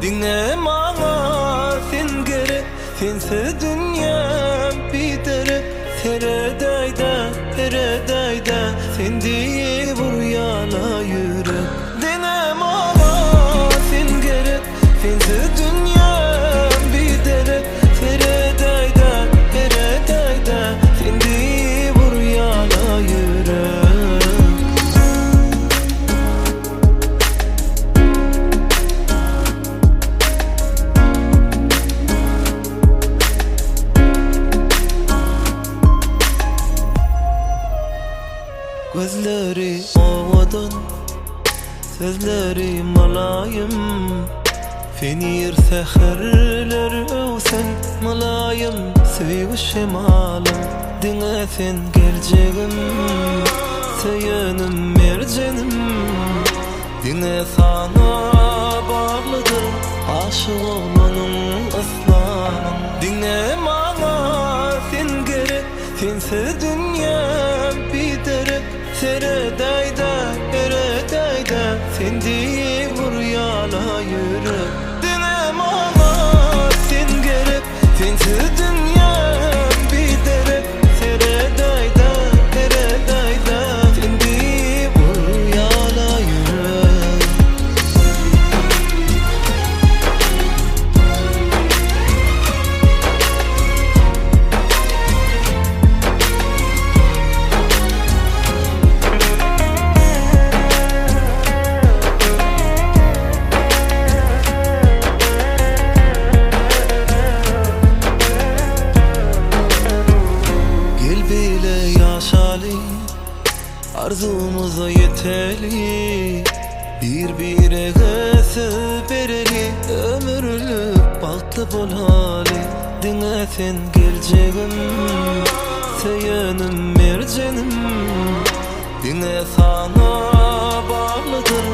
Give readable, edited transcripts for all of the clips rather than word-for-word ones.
Diňe maňa sen gerek Sensiz dünýäm biderek Seredäýdä, seredäýdä Sen diýip urýala ýürek Diňe maňa sen gerek Sensiz dünýäm biderek Seredäýdä, seredäýdä Sen diýip urýala ýürek. Gözleri owadan, sözleri mylaýym Senir säherler öwsen mylaýym Söýgi şemalym, diňe sen geljegim Söýenim merjenim Diňe saňa baglydyr aşyk oglanyň yslanyň Diňe maňa sen gerek sensiz dünýäm biderek Seredäýdä eredäýdä sen diýip urýala ýürek Diňe maňa sen gerek sensiz dünýäm biderek Seredäýdä eredäýdä sen diýip urýala ýürek. Gel bile ýaşaly, arzuwymyza ýeteli, Bir-birege söz bereli, ömürlik bagtly bolaly, Diňe sen geljegim, söýenim, merjenim, Diňe saňa baglydyr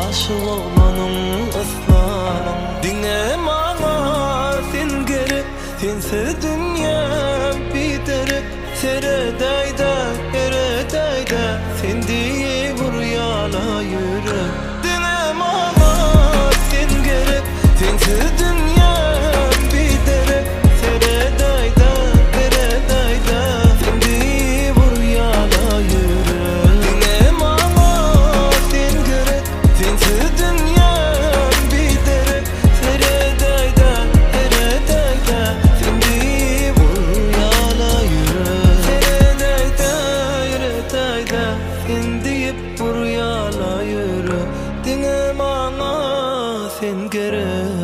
aşyk oglanyň yslanyň, Diňe maňa sen gerek, sensiz dünýäm biderek, Seredäýdä, eredäýdä, sen diýip urýala ýürek. Diňe maňa sen gerek, sensiz dünýäm biderek, Seredäýdä, eredäýdä, sen diýip urýala ýürek. Diňe maňa sen gerek, sensiz dünýäm biderek, Seredäýdä, eredäýdä, sen diýip urýala ýürek. Seredäýdä, eredäýdä, sen diýip urýala ýürek. Diňe maňa sen gerek.